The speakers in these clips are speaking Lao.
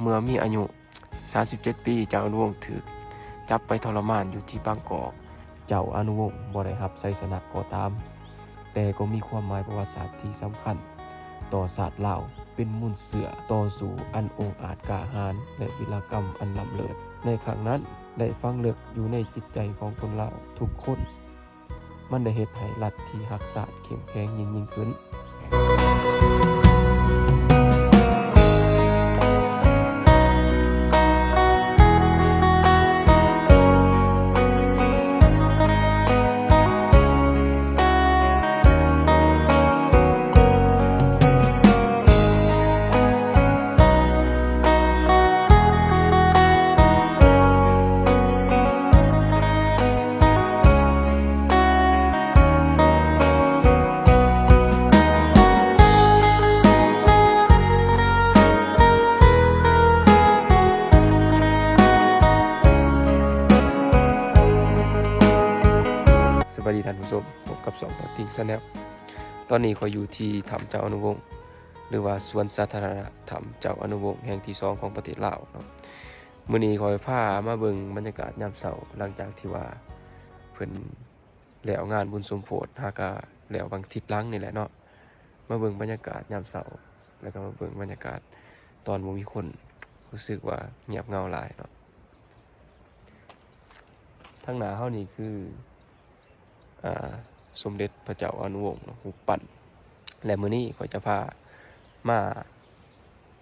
ເມື່ອມີອາຍຸສາມສິບເຈັດປີ, ເຈົ້າອະນຸວົງຖືກຈັບໄປທໍລະມານຢູ່ທີ່ບາງກອກ. ເຈົ້າອະນຸວົງບໍ່ໄດ້ຮັບໄຊຊະນະກໍຕາມ, ແຕ່ກໍມີຄວາມໝາຍປະຫວັດສາດທີ່ສຳຄັນຕໍ່ຊາດລາວ, ເປັນມູນເຊື້ອຕໍ່ສູ້ອັນອົງອາດກ້າຫານ ແລະ ວິລະກຳອັນລ້ຳເລີດໃນຄັ້ງນັ້ນ ໄດ້ຝັງເລິກຢູ່ໃນຈິດໃຈຂອງຄົນລາວທຸກຄົນ. ມັນໄດ້ເຮັດໃຫ້ລັດທີ່ຮັກຊາດເຂັ້ມແຂງຍິ່ງໆຂຶ້ນ. ສະບາຍດີທ່ານຜູ້ຊົມ, ພົບກັບຊ່ອງ Potting Channel. ຕອນນີ້ຂ້ອຍຢູ່ທີ່ຖ້ຳເຈົ້າອະນຸວົງ ຫຼືວ່າສວນສາທາລະນະຖ້ຳເຈົ້າອະນຸວົງແຫ່ງທີສອງຂອງປະເທດລາວເນາະ. ມື້ນີ້ຂ້ອຍພາມາເບິ່ງບັນຍາກາດຍາມເຊົ້າ ຫຼັງຈາກທີ່ວ່າເພິ່ນແລ້ວງານບຸນສົມໂພດ ຫາກະແລ້ວຫວ່າງທິດຫຼັງນີ້ແຫຼະເນາະ. ມາເບິ່ງບັນຍາກາດຍາມເຊົ້າ ແລ້ວກໍມາເບິ່ງບັນຍາກາດຕອນບໍ່ມີຄົນ, ຮູ້ສຶກວ່າງຽບເຫງົາຫຼາຍເນາະ. ທາງໜ້າເຮົານີ້ຄື ອ່າ ສົມເດັດພະເຈົ້າອະນຸວົງເນາະ, ຮູບປັ້ນ. ແລະ ມື້ນີ້ຂ້ອຍຈະພາມາ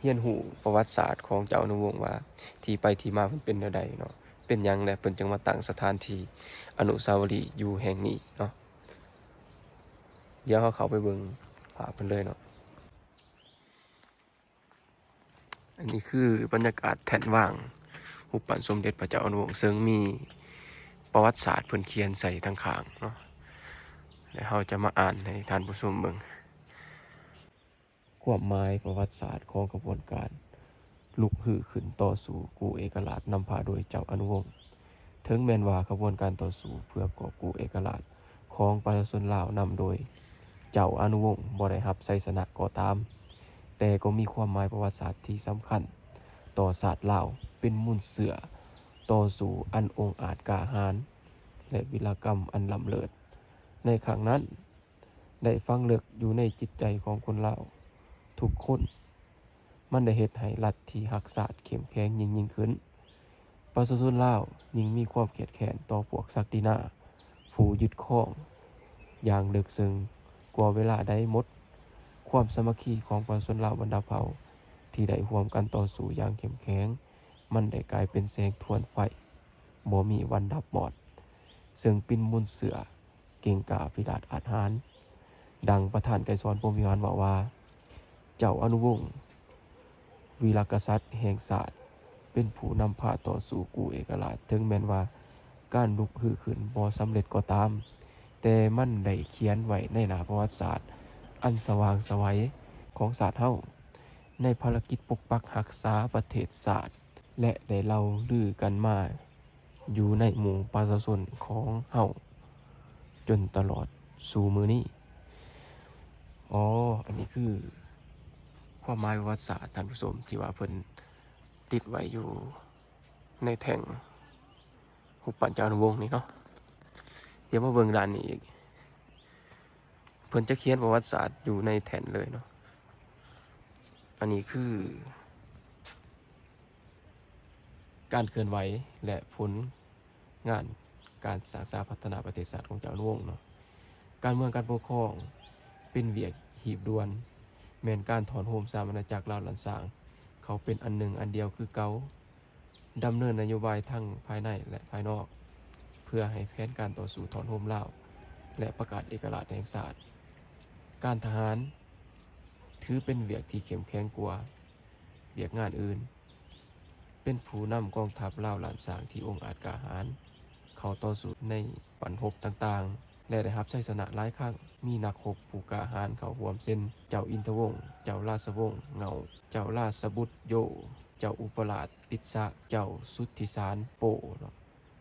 ຮຽນຮູ້ປະຫວັດສາດຂອງເຈົ້າອະນຸວົງວ່າ ທີ່ໄປທີ່ມາເພິ່ນເປັນແນວໃດເນາະ, ເປັນຫຍັງແລະເພິ່ນຈຶ່ງມາຕັ້ງສະຖານທີ່ອະນຸສາວະລີຢູ່ແຫ່ງນີ້ເນາະ. ດຽວເຮົາເຂົ້າໄປເບິ່ງພາບເພິ່ນເລີຍເນາະ. ອັນນີ້ຄືບັນຍາກາດແທ່ນວາງຮູບປັ້ນສົມເດັດພະເຈົ້າອະນຸວົງ ເຊິ່ງມີປະຫວັດສາດເພິ່ນຂຽນໃສ່ທາງຂ້າງເນາະ, ແລະ ເຮົາຈະມາອ່ານໃຫ້ທ່ານຜູ້ຊົມເບິ່ງ. ຄວາມໝາຍປະຫວັດສາດຂອງຂະບວນການລຸກຮືຂຶ້ນຕໍ່ສູ້ກູ້ເອກະລາດ ນຳພາໂດຍເຈົ້າອະນຸວົງ. ເຖິງແມ່ນວ່າຂະບວນການຕໍ່ສູ້ເພື່ອກອບກູ້ເອກະລາດຂອງປະຊາຊົນລາວນຳໂດຍເຈົ້າອະນຸວົງບໍ່ໄດ້ຮັບໄຊຊະນະກໍຕາມ, ແຕ່ກໍມີຄວາມໝາຍປະຫວັດສາດທີ່ສຳຄັນຕໍ່ຊາດລາວ, ເປັນມູນເຊື້ອຕໍ່ສູ້ອັນອົງອາດກ້າຫານ ແລະ ວິລະກຳອັນລ້ຳເລີດໃນຄັ້ງນັ້ນ ໄດ້ຝັງເລິກຢູ່ໃນຈິດໃຈຂອງຄົນລາວທຸກຄົນ. ມັນໄດ້ເຮັດໃຫ້ລັດທີ່ຮັກຊາດເຂັ້ມແຂງຍິ່ງໆຂຶ້ນ. ປະຊາຊົນລາວຍິ່ງມີຄວາມຄຽດແຄ້ນຕໍ່ພວກສັກດິນາຜູ້ຍຶດຄອງຢ່າງເລິກເຊິ່ງກວ່າເວລາໃດໝົດ. ຄວາມສາມັກຄີຂອງປະຊາຊົນລາວບັນດາເຜົ່າທີ່ໄດ້ຮ່ວມກັນຕໍ່ສູ້ຢ່າງເຂັ້ມແຂງ, ມັນໄດ້ກາຍເປັນແສງທວນໄຟ ບໍ່ມີວັນດັບມອດ, ເຊິ່ງປິ່ນມູນເຊື້ອ ເກັ່ງກ້າພິລາດອາດຫານ. ດັ່ງປະທານໄກສອນ ພົມວິຫານ ເວົ້າວ່າ ເຈົ້າອະນຸວົງ ວີລະກະສັດແຫ່ງຊາດ ເປັນຜູ້ນຳພາຕໍ່ສູ້ກູ້ເອກະລາດ, ເຖິງແມ່ນວ່າການລຸກຮືຂຶ້ນບໍ່ສຳເລັດກໍຕາມ, ແຕ່ມັນໄດ້ຂຽນໄວ້ໃນໜ້າປະຫວັດສາດອັນສະຫວ່າງໄສວຂອງຊາດເຮົາ ໃນພາລະກິດປົກປັກຮັກສາປະເທດຊາດ ແລະ ໄດ້ເລົ່າລືກັນມາ ຢູ່ໃນໝູ່ປະຊາຊົນຂອງເຮົາຈົນຕະຫຼອດສູ່ມື້ນີ້. ອໍ ອັນນີ້ຄືຄວາມໝາຍປະຫວັດສາດ, ທ່ານຜູ້ຊົມ, ທີ່ວ່າເພິ່ນຕິດໄວ້ຢູ່ໃນແທ່ງຮູບປັ້ນເຈົ້າອະນຸວົງນີ້ເນາະ. ດຽວມາເບິ່ງດ້ານນີ້ອີກ, ເພິ່ນຈະຂຽນປະຫວັດສາດຢູ່ໃນແທ່ນເລີຍເນາະ. ອັນນີ້ຄື ການເຄື່ອນໄຫວ ແລະ ຜົນງານການສ້າງສາພັດທະນາປະເທດຊາດຂອງເຈົ້າອະນຸວົງເນາະ. ການເມືອງການປົກຄອງເປັນວຽກຮີບດ່ວນ, ແມ່ນການຖອນໂຮມສາມອານາຈັກລາວລ້ານຊ້າງເຂົ້າເປັນອັນໜຶ່ງອັນດຽວຄືເກົ່າ, ດຳເນີນນະໂຍບາຍທັງພາຍໃນ ແລະ ພາຍນອກ ເພື່ອໃຫ້ແຜນການຕໍ່ສູ້ຖອນໂຮມລາວ ແລະ ປະກາດເອກະລາດແຫ່ງຊາດ. ການທະຫານຖືເປັນວຽກທີ່ເຂັ້ມແຂງກວ່າ ວຽກງານອື່ນ, ເປັນຜູ້ນຳກອງທັບລາວລ້ານຊ້າງທີ່ອົງອາດກ້າຫານ ເຂົ້າຕໍ່ສູ້ໃນບັ້ນຮົບຕ່າງໆ ແລະ ໄດ້ຮັບໄຊຊະນະຫຼາຍຄັ້ງ. ມີນັກຮົບຜູ້ກ້າຫານເຂົ້າຮ່ວມເຊັ່ນ ເຈົ້າອິນທະວົງ, ເຈົ້າລາຊະວົງເງົາ, ເຈົ້າລາຊະບຸດໂຢ, ເຈົ້າອຸປະລາດຕິດສະ, ເຈົ້າສຸດທິສານໂປ ເນາະ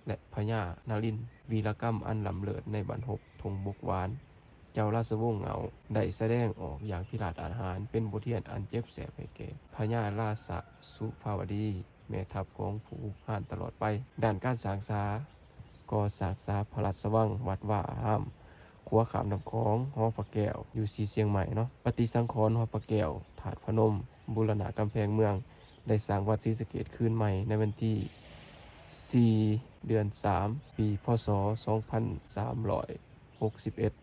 ແລະ ພະຍານາລິນ. ວີລະກຳອັນລ້ຳເລີດໃນບັ້ນຮົບທົ່ງບົກຫວານ ເຈົ້າລາຊະວົງເງົາ ໄດ້ສະແດງອອກຢ່າງພິລາດອາດຫານ ເປັນບົດຮຽນອັນເຈັບແສບໃຫ້ແກ່ພະຍາລາຊະສຸພາວະດີ ແມ່ທັບຂອງຜູ້ຮານຕະຫຼອດໄປ. ດ້ານການສ້າງສາ ກໍ່ສ້າງສາພະລາຊະວັງ, ວັດວາອາຮາມ, ຂົວຂ້າມນ້ຳຂອງ, ຫໍພະແກ້ວຢູ່ສີຊຽງໃໝ່ເນາະ, ປະຕິສັງຂອນຫໍພະແກ້ວ, ທາດພະນົມ, ບູລະນະກຳແພງເມືອງ, ໄດ້ສ້າງວັດສີສະເກດຄືນໃໝ່ໃນວັນທີສີ່ ເດືອນສາມ ປີ ພ.ສ. ສອງພັນສາມຮ້ອຍຫົກສິບເອັດ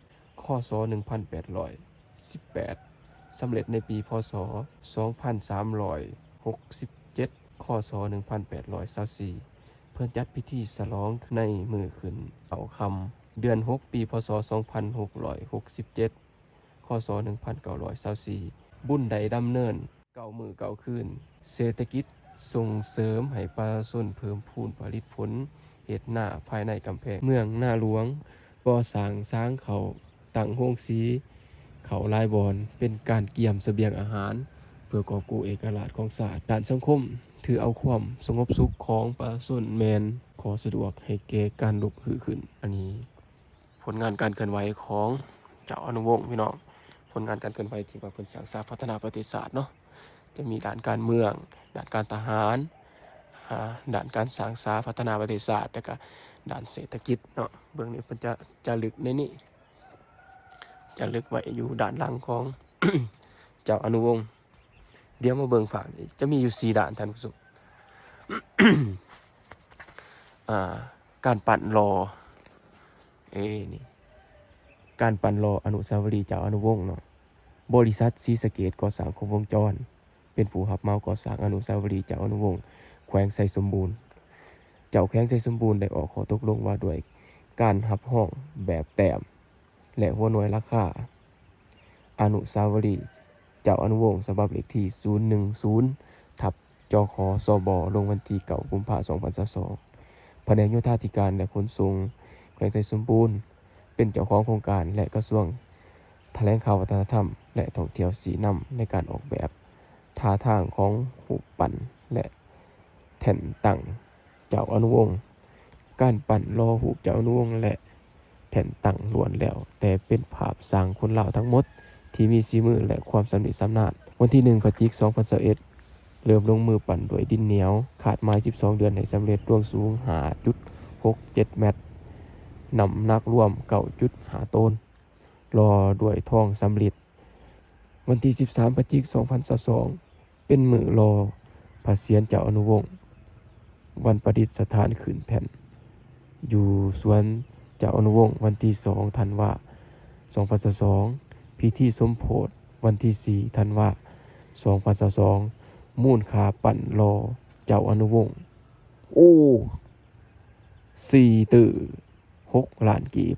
ຄ.ສ. ໜຶ່ງພັນແປດຮ້ອຍສິບແປດ ສຳເລັດໃນປີ ພ.ສ. ສອງພັນສາມຮ້ອຍຫົກສິບເຈັດ ຄ.ສ. ໜຶ່ງພັນແປດຮ້ອຍຊາວສີ່ ເພິ່ນຈັດພິທີສະຫຼອງໃນມື້ຂຶ້ນເຂົ້າຄ່ຳ ເດືອນຫົກ ປີ ພ.ສ. ສອງພັນຫົກຮ້ອຍຫົກສິບເຈັດ ຄ.ສ. ໜຶ່ງພັນເກົ້າຮ້ອຍຊາວສີ່ ບຸນໄດ້ດຳເນີນເກົ້າມື້ເກົ້າຄືນ. ເສດຖະກິດສົ່ງເສີມໃຫ້ປະຊາຊົນເພີ່ມພູນຜະລິດຜົນເຮັດນາພາຍໃນກຳແພງເມືອງນາຫຼວງ, ກໍ່ສ້າງສາງເຂົ້າ, ຕັ້ງໂຮງສີເຂົ້າຫຼາຍບ່ອນ ເປັນການກຽມສະບຽງອາຫານ ເພື່ອກອບກູ້ເອກະລາດຂອງຊາດ. ດ້ານສັງຄົມ ຖືເອົາຄວາມສະຫງົບສຸກຂອງປະຊາຊົນແມ່ນຂໍ້ສະດວກໃຫ້ແກ່ການລຸກຮືຂຶ້ນ. ອັນນີ້ ຜົນງານການເຄື່ອນໄຫວຂອງເຈົ້າອະນຸວົງພີ່ນ້ອງ, ຜົນງານການເຄື່ອນໄຫວທີ່ວ່າເພິ່ນສ້າງສາພັດທະນາປະເທດຊາດເນາະ, ຈະມີດ້ານການເມືອງ, ດ້ານການທະຫານ, ອາ, ດ້ານການສ້າງສາພັດທະນາປະເທດຊາດ ແລະກະດ້ານເສດຖະກິດເນາະ. ເບື້ອງນີ້ເພິ່ນຈະ ຈະລຶກໃນນີ້, ຈະລຶກໄວ້ຢູ່ດ້ານຫຼັງຂອງເຈົ້າອະນຸວົງ. ດຽວມາເບິ່ງພາບນີ້ ຈະມີຢູ່ສີ່ດ້ານທ່ານຜູ້ຊົມ. ອາ ການປັ້ນຫຼໍ່ ເອີ ນີ້ ການປັ້ນຫຼໍ່ອະນຸສາວະລີເຈົ້າອະນຸວົງເນາະ. ບໍລິສັດສີສະເກດກໍ່ສ້າງຄົບວົງຈອນ ເປັນຜູ້ຮັບເໝົາກໍ່ສ້າງອະນຸສາວະລີເຈົ້າອະນຸວົງ ແຂວງໄຊສົມບູນ. ເຈົ້າແຂວງໄຊສົມບູນໄດ້ອອກຂໍ້ຕົກລົງວ່າດ້ວຍການຮັບຮອງແບບແຕ້ມ ແລະ ຫົວໜ່ວຍລາຄາອະນຸສາວະລີເຈົ້າອະນຸວົງ ສະບັບເລກທີສູນໜຶ່ງສູນ ທັບ ຈຂ ສບ ລົງວັນທີເກົ້າ ກຸມພາ ສອງພັນຊາວສອງ. ພະແນກໂຍທາທິການ ແລະ ຂົນສົ່ງ ແຂວງໄຊສົມບູນ ເປັນເຈົ້າຂອງໂຄງການ ແລະ ກະຊວງຖະແຫຼງຂ່າວ, ວັດທະນະທຳ ແລະ ທ່ອງທ່ຽວ ຊີ້ນຳໃນການອອກແບບທ່າທາງຂອງຮູບປັ້ນ ແລະ ແທ່ນຕັ້ງເຈົ້າອະນຸວົງ. ການປັ້ນຫຼໍ່ຮູບເຈົ້າອະນຸວົງ ແລະ ແທ່ນຕັ້ງລ້ວນແລ້ວແຕ່ເປັນພາບສ້າງຄົນລາວທັງໝົດທີ່ມີສີມື ແລະ ຄວາມຊຳນິຊຳນານ. ວັນທີໜຶ່ງ ພະຈິກ ສອງພັນຊາວເອັດ ເລີ່ມລົງມືປັ້ນດ້ວຍດິນໜຽວ, ຄາດໝາຍສິບສອງເດືອນໃຫ້ສຳເລັດ, ລວງສູງຫ້າຈຸດຫົກເຈັດແມັດ, ນ້ຳໜັກລວມເກົ້າຈຸດຫ້າໂຕນ, ຫຼໍ່ດ້ວຍທອງສຳລິດ. ວັນທີສິບສາມ ພະຈິກ ສອງພັນຊາວສອງ ເປັນມື້ຫຼໍ່ພະສຽນເຈົ້າອະນຸວົງ, ວັນປະດິດສະຖານຂຶ້ນແທ່ນຢູ່ສວນເຈົ້າອະນຸວົງ. ວັນທີສອງ ທັນວາ ສອງພັນຊາວສອງ ພິທີສົມໂພດ. ວັນທີສີ່ ທັນວາ ສອງພັນຊາວສອງ ມູນຄ່າປັ້ນຫຼໍ່ເຈົ້າອະນຸວົງ ໂອ້ ສີ່ຕື້ຫົກລ້ານກີບ.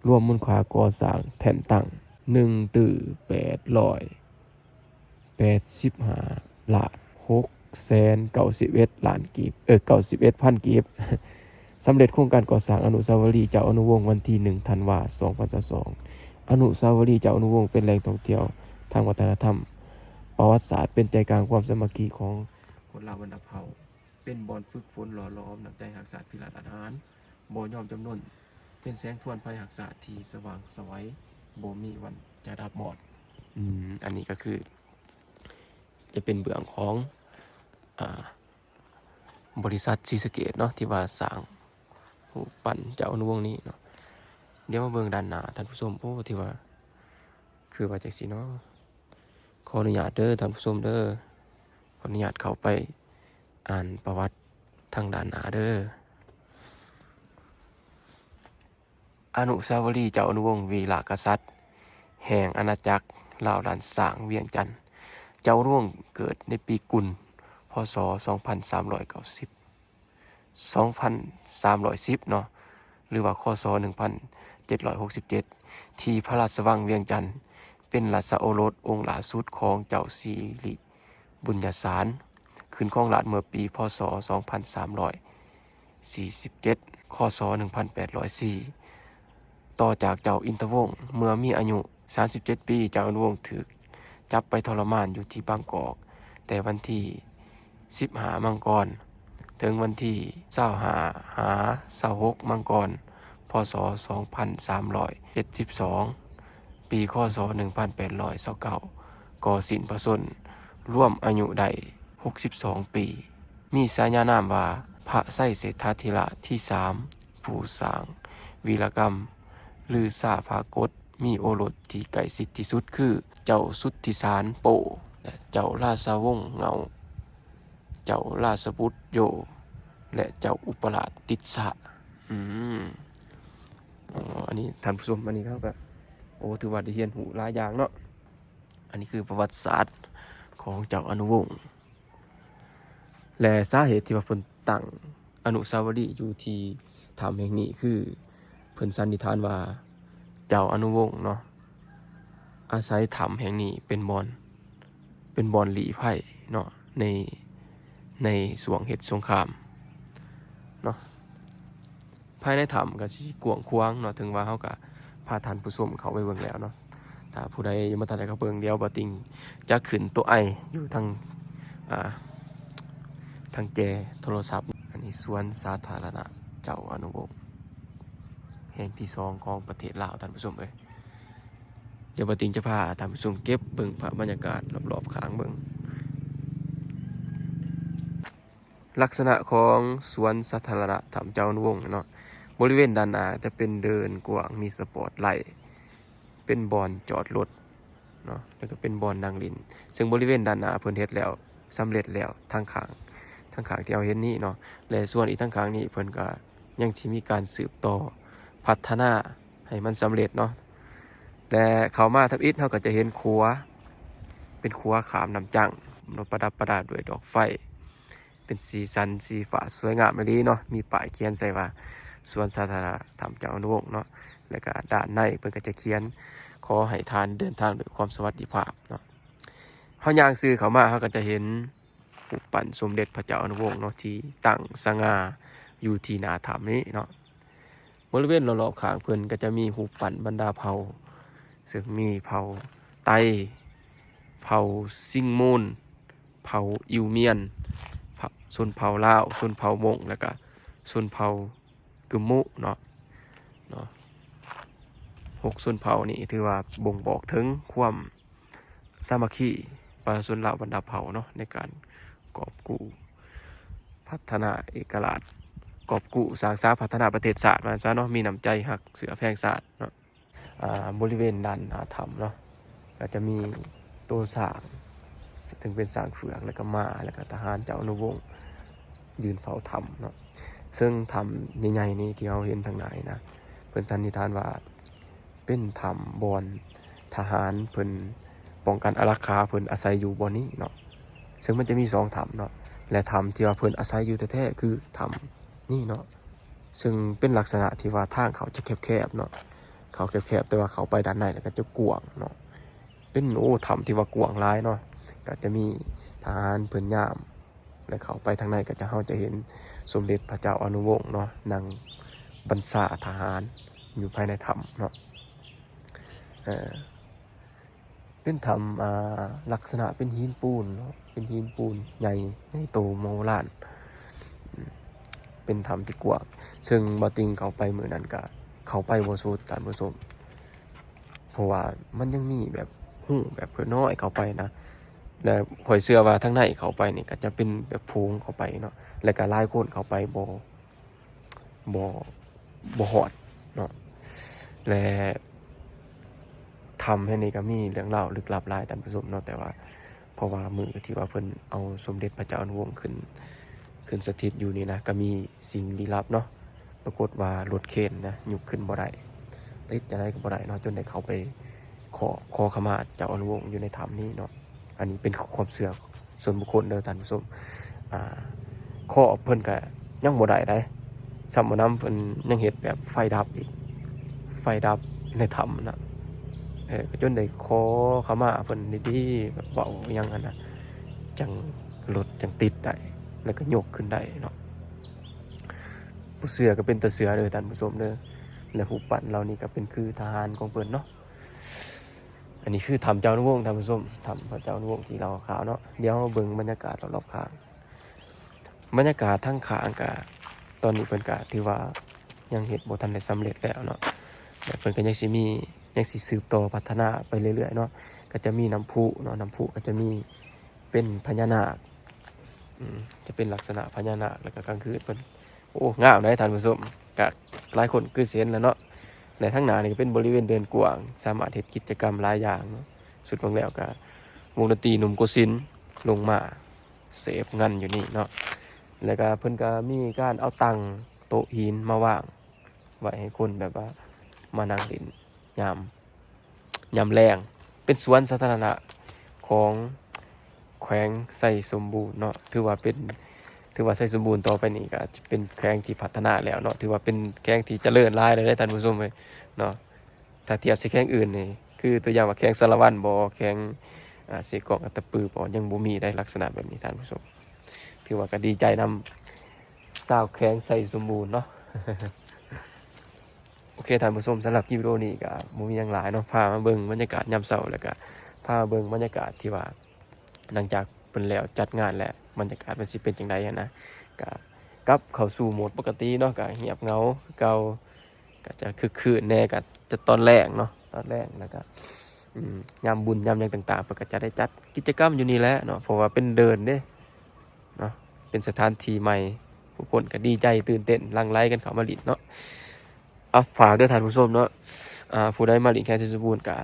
ລວມມູນຄ່າກໍ່ສ້າງແທ່ນຕັ້ງ ໜຶ່ງຕື້ແປດຮ້ອຍແປດສິບຫ້າລ້ານຫົກແສນເກົ້າສິບເອັດລ້ານກີບ, ເອີ ເກົ້າສິບເອັດພັນກີບ. ສຳເລັດໂຄງການກໍ່ສ້າງອະນຸສາວະລີເຈົ້າອະນຸວົງ ວັນທີໜຶ່ງ ທັນວາ ສອງພັນຊາວສອງ. ອະນຸສາວະລີເຈົ້າອະນຸວົງ ເປັນແຫຼ່ງທ່ອງທ່ຽວທາງວັດທະນະທຳ, ປະຫວັດສາດ, ເປັນໃຈກາງຄວາມສາມັກຄີຂອງຄົນລາວບັນດາເຜົ່າ. ເປັນບ່ອນຝຶກຝົນຫຼໍ່ຫຼອມນ້ຳໃຈຮັກຊາດພິລະອາດຫານ ບໍ່ຍອມຈຳນົນ, ເປັນແສງທວນໄຟຮັກຊາດທີ່ສະຫວ່າງສະໄຫວ ບໍ່ມີວັນຈະດັບມອດ. ອືມ ອັນນີ້ກໍຄືຈະເປັນເບື້ອງຂອງ ອາ ບໍລິສັດສີສະເກດເນາະ ທີ່ວ່າສ້າງຮູບປັ້ນເຈົ້າອະນຸວົງນີ້ເນາະ. ດຽວມາເບິ່ງດ້ານໜ້າທ່ານຜູ້ຊົມ. ໂອ້ ທີ່ວ່າ ຄືວ່າຈັ່ງຊີ້ເນາະ. ຂໍອະນຸຍາດເດີທ່ານຜູ້ຊົມເດີ, ຂໍອະນຸຍາດເຂົ້າໄປອ່ານປະຫວັດທາງດ້ານໜ້າເດີ. ອະນຸສາວະລີເຈົ້າອະນຸວົງ ວີລະກະສັດ ແຫ່ງອານາຈັກລາວລ້ານຊ້າງວຽງຈັນ. ເຈົ້າອະນຸວົງເກີດໃນປີກຸນ ພ.ສ. ສອງພັນສາມຮ້ອຍເກົ້າສິບ ສອງພັນສາມຮ້ອຍສິບເນາະ ຫຼືວ່າ ຄ.ສ. ໜຶ່ງພັນເຈັດຮ້ອຍຫົກສິບເຈັດ ທີ່ພະລາຊະວັງວຽງຈັນ, ເປັນລາຊະໂອລົດອົງຫຼ້າສຸດຂອງເຈົ້າສິລິບຸນຍະສານ, ຂຶ້ນຄອງລາດເມື່ອປີ ພ.ສ. ສອງພັນສາມຮ້ອຍສີ່ສິບເຈັດ ຄ.ສ. ໜຶ່ງພັນແປດຮ້ອຍສີ່ ຕໍ່ຈາກເຈົ້າອິນທະວົງ. ເມື່ອມີອາຍຸສາມສິບເຈັດປີ ເຈົ້າອະນຸວົງຖືກຈັບໄປທໍລະມານຢູ່ທີ່ບາງກອກ ແຕ່ວັນທີສິບຫ້າ ມັງກອນ ເຖິງວັນທີຊາວຫ້າ ຫາ ຊາວຫົກ ມັງກອນ ພ ພ.ສ. ສອງພັນສາມຮ້ອຍເຈັດສິບສອງ ປີ ຄ.ສ. ໜຶ່ງພັນແປດຮ້ອຍຊາວເກົ້າ ກໍສິ້ນພະຊົນ ລວມອາຍຸໄດ້ຫົກສິບສອງປີ. ມີສາຍານາມວ່າ ພະໄຊເສດຖາທິລາດທີສາມ ຜູ້ສ້າງວີລະກຳລືຊາພາກົດ, ມີໂອລົດທີ່ໃກ້ຊິດທີ່ສຸດຄື ເຈົ້າສຸດທິສານໂປ ແລະ ເຈົ້າລາຊະວົງເງົາ, ເຈົ້າລາຊະບຸດໂຢ ແລະ ເຈົ້າອຸປະລາດຕິດສະ. ອືມ ອໍ ອັນນີ້ທ່ານຜູ້ຊົມ ອັນນີ້ເຮົາກໍ ໂອ້ ຖືວ່າໄດ້ຮຽນຮູ້ຫຼາຍຢ່າງເນາະ. ອັນນີ້ຄືປະຫວັດສາດຂອງເຈົ້າອະນຸວົງ ແລະ ສາເຫດທີ່ວ່າເພິ່ນຕັ້ງອະນຸສາວະລີຢູ່ທີ່ຖ້ຳແຫ່ງນີ້ ຄືເພິ່ນສັນນິຖານວ່າເຈົ້າອະນຸວົງເນາະ ອາໄສຖ້ຳແຫ່ງນີ້ເປັນບ່ອນ ເປັນບ່ອນລີ້ໄພເນາະ ໃນ ໃນຊ່ວງເຮັດສົງຄາມເນາະ. ພາຍໃນຖ້ຳກໍຊິກວ້າງຂວາງເນາະ, ເຖິງວ່າເຮົາກໍພາທ່ານຜູ້ຊົມເຂົ້າໄປເບິ່ງແລ້ວເນາະ. ຖ້າຜູ້ໃດຍັງບໍ່ທັນໄດ້ເຂົ້າເບິ່ງ ດຽວບ່າວຕິງຈະຂຶ້ນໂຕໄອຢູ່ທາງ ອ່າ ທາງແຈໂທລະສັບ. ອັນນີ້ສວນສາທາລະນະເຈົ້າອະນຸວົງແຫ່ງທີສອງຂອງປະເທດລາວ ທ່ານຜູ້ຊົມເອີຍ. ດຽວບ່າວຕິງຈະພາທ່ານຜູ້ຊົມເກັບເບິ່ງພາບບັນຍາກາດລອບໆຂ້າງເບິ່ງ. ລັກສະນະຂອງສວນສາທາລະນະຖ້ຳເຈົ້າອະນຸວົງເນາະ, ບໍລິເວນດ້ານໜ້າຈະເປັນເດີ່ນກວ້າງ ມີສະປອດໄລ ເປັນບ່ອນຈອດລົດເນາະ ແລ້ວກໍເປັນບ່ອນນັ່ງຫຼິ້ນ. ເຊິ່ງບໍລິເວນດ້ານໜ້າເພິ່ນເຮັດແລ້ວ ສຳເລັດແລ້ວ ທາງຂ້າງ ທາງຂ້າງທີ່ເຮົາເຫັນນີ້ເນາະ ແລະ ສ່ວນອີກທາງຂ້າງນີ້ເພິ່ນກໍຍັງຊິມີການສືບຕໍ່ພັດທະນາໃຫ້ມັນສຳເລັດເນາະ. ແລະ ເຂົ້າມາທຳອິດ ເຮົາກໍຈະເຫັນຂົວ ເປັນຂົວຂ້າມນ້ຳຈັງເນາະ, ປະດັບປະດາດ້ວຍດອກໄຟ ເປັນສີສັນສີຟ້າສວຍງາມອີ່ຫຼີເນາະ, ມີປ້າຍຂຽນໃສ່ວ່າ ສວນສາທາລະນະຖ້ຳເຈົ້າອະນຸວົງເນາະ. ແລ້ວກະດ້ານໃນເພິ່ນກໍຈະຂຽນ ຂໍໃຫ້ທ່ານເດີນທາງດ້ວຍຄວາມສະຫວັດດີພາບເນາະ. ເຮົາຍ່າງຊື່ເຂົ້າມາ ເຮົາກໍຈະເຫັນຮູບປັ້ນສົມເດັດພະເຈົ້າອະນຸວົງເນາະ ທີ່ຕັ້ງສະຫງ່າຢູ່ທີ່ໜ້າຖ້ຳນີ້ເນາະ. ບໍລິເວນລອບໆຂ້າງເພິ່ນກໍຈະມີຮູບປັ້ນບັນດາເຜົ່າ ເຊິ່ງມີເຜົ່າໄຕ, ເຜົ່າຊິງມູນ, ເຜົ່າອິວມຽນ, ເຜົ່າ ຊົນເຜົ່າລາວ, ຊົນເຜົ່າມົ້ງ ແລ້ວກະຊົນເຜົ່າກຶມມຸເນາະ ເນາະ. ຫົກຊົນເຜົ່ານີ້ຖືວ່າບົ່ງບອກເຖິງຄວາມ ສາມັກຄີປະຊາຊົນລາວບັນດາເຜົ່າເນາະ ໃນການກອບກູ້ພັດທະນາເອກະລາດ ກອບກູ້ສ້າງສາພັດທະນາປະເທດຊາດວ່າຊັ້ນຊະເນາະ, ມີນ້ຳໃຈຮັກເຊື້ອແພງຊາດເນາະ. ອ່າ ບໍລິເວນດ້ານໜ້າຖ້ຳເນາະ ກໍຈະມີໂຕຊ້າງ ເຊິ່ງເປັນຊ້າງເຜືອກ ແລ້ວກໍມ້າ ແລ້ວກໍທະຫານເຈົ້າອະນຸວົງຢືນເຝົ້າຖ້ຳເນາະ. ເຊິ່ງຖ້ຳໃຫຍ່ໆນີ້ທີ່ເຮົາເຫັນທາງໜ້ານີ້ນະ ເພິ່ນສັນນິຖານວ່າ ເປັນຖ້ຳບ່ອນທະຫານເພິ່ນປ້ອງກັນອາລັກຂາ ເພິ່ນອາໄສຢູ່ບ່ອນນີ້ເນາະ. ເຊິ່ງມັນຈະມີສອງຖ້ຳເນາະ ແລະ ຖ້ຳທີ່ວ່າເພິ່ນອາໄສຢູ່ແທ້ໆຄືຖ້ຳນີ້ເນາະ. ເຊິ່ງເປັນລັກສະນະທີ່ວ່າທາງເຂົ້າຈະແຄບໆເນາະ, ເຂົ້າແຄບໆ ແຕ່ວ່າເຂົ້າໄປດ້ານໃນແລ້ວກໍຈະກວ້າງເນາະ, ເປັນ ໂອ້ ຖ້ຳທີ່ວ່າກວ້າງຫຼາຍເນາະ. ກໍຈະມີທະຫານເພິ່ນຍາມ ແລະ ເຂົ້າໄປທາງໃນກໍຈະ ເຮົາຈະເຫັນສົມເດັດພະເຈົ້າອະນຸວົງເນາະ ນັ່ງບັນຊາທະຫານຢູ່ພາຍໃນຖ້ຳເນາະ. ເອີ ເປັນຖ້ຳ ອ່າ ລັກສະນະເປັນຫີນປູນເນາະ, ເປັນຫີນປູນໃຫຍ່ ໃຫຍ່ໂຕມະໂຫລານ, ເປັນຖ້ຳທີ່ກວ້າງ. ເຊິ່ງບ່າວຕິງເຂົ້າໄປມື້ນັ້ນກະເຂົ້າໄປບໍ່ສຸດ ທ່ານຜູ້ຊົມ. ເພາະວ່າມັນຍັງມີແບບຮູບແບບນ້ອຍເຂົ້າໄປນະ ແລະ ຂ້ອຍເຊື່ອວ່າທາງໃນເຂົ້າໄປນີ້ກໍຈະເປັນແບບໂພງເຂົ້າໄປເນາະ ແລະ ກໍຫຼາຍຄົນເຂົ້າໄປບໍ່ ບໍ່ ບໍ່ຮອດເນາະ. ແລະ ຖ້ຳແຫ່ງນີ້ກໍມີເລື່ອງລາວລຶກລັບຫຼາຍ ທ່ານຜູ້ຊົມເນາະ, ແຕ່ວ່າ ເພາະວ່າມື້ທີ່ວ່າເພິ່ນເອົາສົມເດັດພະເຈົ້າອະນຸວົງຂຶ້ນ ຂຶ້ນສະຖິດຢູ່ນີ້ນະ ກໍມີສິ່ງລີ້ລັບເນາະ, ປາກົດວ່າລົດເຄນນະ ຍົກຂຶ້ນບໍ່ໄດ້ ຕິດຈັ່ງໃດກໍບໍ່ໄດ້ເນາະ, ຈົນໄດ້ເຂົ້າໄປຂໍ ຂໍຂະມາເຈົ້າອະນຸວົງຢູ່ໃນຖ້ຳນີ້ເນາະ. ອັນນີ້ເປັນຄວາມເຊື່ອສ່ວນບຸກຄົນເດີທ່ານຜູ້ຊົມ. ອ່າ ເຄາະເພິ່ນກະຍັງບໍ່ໄດ້ໃດ໋ ຊ້ຳບໍ່ນຳ ເພິ່ນຍັງເຮັດແບບໄຟດັບອີກ ໄຟດັບໃນຖ້ຳນະ. ເອີ ກໍຈົນໄດ້ຂໍຂະມາເພິ່ນດີໆ ແບບເວົ້າຫຍັງຫັ້ນນະ ຈັ່ງລົດຈັ່ງຕິດໄດ້ ແລ້ວກໍຍົກຂຶ້ນໄດ້ເນາະ. ບໍ່ເຊື່ອກໍເປັນຕາເຊື່ອເດີທ່ານຜູ້ຊົມເດີ. ແລະ ຮູບປັ້ນເຫຼົ່ານີ້ກໍເປັນຄືທະຫານຂອງເພິ່ນເນາະ. ອັນນີ້ຄືຖ້ຳເຈົ້າອະນຸວົງ ທ່ານຜູ້ຊົມ, ຖ້ຳພະເຈົ້າອະນຸວົງທີ່ເລົ່າຂ່າວເນາະ. ດຽວເຮົາເບິ່ງບັນຍາກາດລອບໆຂ້າງ. ບັນຍາກາດທາງຂ້າງກະ ຕອນນີ້ເພິ່ນກະຖືວ່າ ຍັງເຮັດບໍ່ທັນໄດ້ສຳເລັດແລ້ວເນາະ ແລະ ເພິ່ນກໍຍັງຊິມີ ຍັງຊິສືບຕໍ່ພັດທະນາໄປເລື້ອຍໆເນາະ. ກໍຈະມີນ້ຳພຸເນາະ ນ້ຳພຸກໍຈະມີເປັນພະຍານາກ ອືມ ຈະເປັນລັກສະນະພະຍານາກ ແລ້ວກໍກາງຄືນເພິ່ນ ໂອ້ ງາມເດ້ທ່ານຜູ້ຊົມ ກໍຫຼາຍຄົນຄືຊິເຫັນແລ້ວເນາະ. ແລະ ທາງໜ້ານີ້ກໍເປັນບໍລິເວນເດີ່ນກວ້າງ ສາມາດເຮັດກິດຈະກຳຫຼາຍຢ່າງເນາະ. ສຸດເບິ່ງແລ້ວກໍວົງດົນຕີໜຸ່ມໂກສິນລົງມາເສບງັນຢູ່ນີ້ເນາະ. ແລ້ວກໍເພິ່ນກໍມີການເອົາຕັ່ງໂຕະຫີນມາວາງໄວ້ໃຫ້ຄົນແບບວ່າມານັ່ງຫຼິ້ນຍາມ ຍາມແລງ ເປັນສວນສາທາລະນະຂອງແຂວງໄຊສົມບູນເນາະ. ຖືວ່າເປັນ ຖືວ່າໄຊສົມບູນຕໍ່ໄປນີ້ກໍຈະເປັນແຂວງທີ່ພັດທະນາແລ້ວເນາະ ຖືວ່າເປັນແຂວງທີ່ຈະເລີນຫຼາຍແລ້ວເດ້ທ່ານຜູ້ຊົມເອີຍເນາະ. ຖ້າທຽບໃສ່ແຂວງອື່ນນີ້ ຄືຕົວຢ່າງວ່າແຂວງສາລະວັນບໍ ແຂວງ ອາ ເຊກອງ ອັດຕະປືບໍ ຍັງບໍ່ມີໄດ້ລັກສະນະແບບນີ້ທ່ານຜູ້ຊົມ. ຖືວ່າກໍດີໃຈນຳຊາວແຂວງໄຊສົມບູນເນາະ. ໂອເຄທ່ານຜູ້ຊົມ ສຳລັບຄລິບວິດີໂອນີ້ກໍບໍ່ມີຫຍັງຫຼາຍເນາະ ພາມາເບິ່ງບັນຍາກາດຍາມເຊົ້າ ແລ້ວກໍພາມາເບິ່ງບັນຍາກາດທີ່ວ່າ ຫຼັງຈາກເພິ່ນແລ້ວຈັດງານແລ້ວ ບັນຍາກາດມັນຊິເປັນຈັ່ງໃດຫັ້ນນະ. ກໍກັບເຂົ້າສູ່ໂໝດປົກກະຕິເນາະ ກໍຮຽບເຫງົາຄືເກົ່າ ກໍຈະຄຶກຄື້ນແດ່ ກໍຈະຕອນແລງເນາະ ຕອນແລງ ແລ້ວກໍ ອືມ ຍາມບຸນຍາມຫຍັງຕ່າງໆ ເພິ່ນກໍຈະໄດ້ຈັດກິດຈະກຳຢູ່ນີ້ແຫຼະເນາະ ເພາະວ່າເປັນເດີ່ນເດ້ເນາະ ເປັນສະຖານທີ່ໃໝ່ ຜູ້ຄົນກໍດີໃຈຕື່ນເຕັ້ນ ຫຼັ່ງໄຫຼກັນເຂົ້າມາຫຼິ້ນເນາະ. ອາ ຝາກເດີທ່ານຜູ້ຊົມເນາະ ອາ ຜູ້ໃດມາຫຼິ້ນແຂວງໄຊສົມບູນກໍ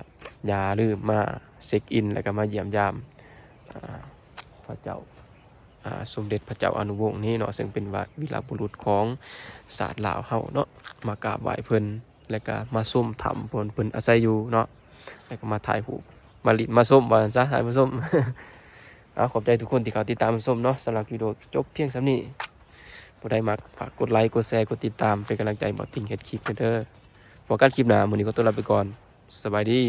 ຢ່າລືມມາເຊັກອິນ ແລ້ວກໍມາຢ້ຽມຢາມ ອາ ພະເຈົ້າ ອາ ສົມເດັດພະເຈົ້າອະນຸວົງນີ້ເນາະ ເຊິ່ງເປັນວ່າວີລະບຸລຸດຂອງຊາດລາວເຮົາເນາະ ມາກາບໄຫວ້ເພິ່ນ ແລ້ວກໍມາຊົມຖ້ຳບ່ອນເພິ່ນອາໄສຢູ່ເນາະ ແລ້ວກໍມາຖ່າຍຮູບ ມາຫຼິ້ນມາຊົມ ວ່າຊັ້ນຊະທ່ານຜູ້ຊົມ. ເອົາ ຂອບໃຈທຸກຄົນທີ່ເຂົ້າຕິດຕາມຮັບຊົມເນາະ. ສຳລັບວິດີໂອຈົບພຽງສ່ຳນີ້. ຜູ້ໃດມັກ ຝາກກົດໄລ ກົດແຊ ກົດຕິດຕາມ ເປັນກຳລັງໃຈບ່າວຕິງເຮັດຄລິບເດີ. ພົບກັນຄລິບໜ້າ. ມື້ນີ້ຂໍຕົວລາໄປກ່ອນ. ສະບາຍດີ.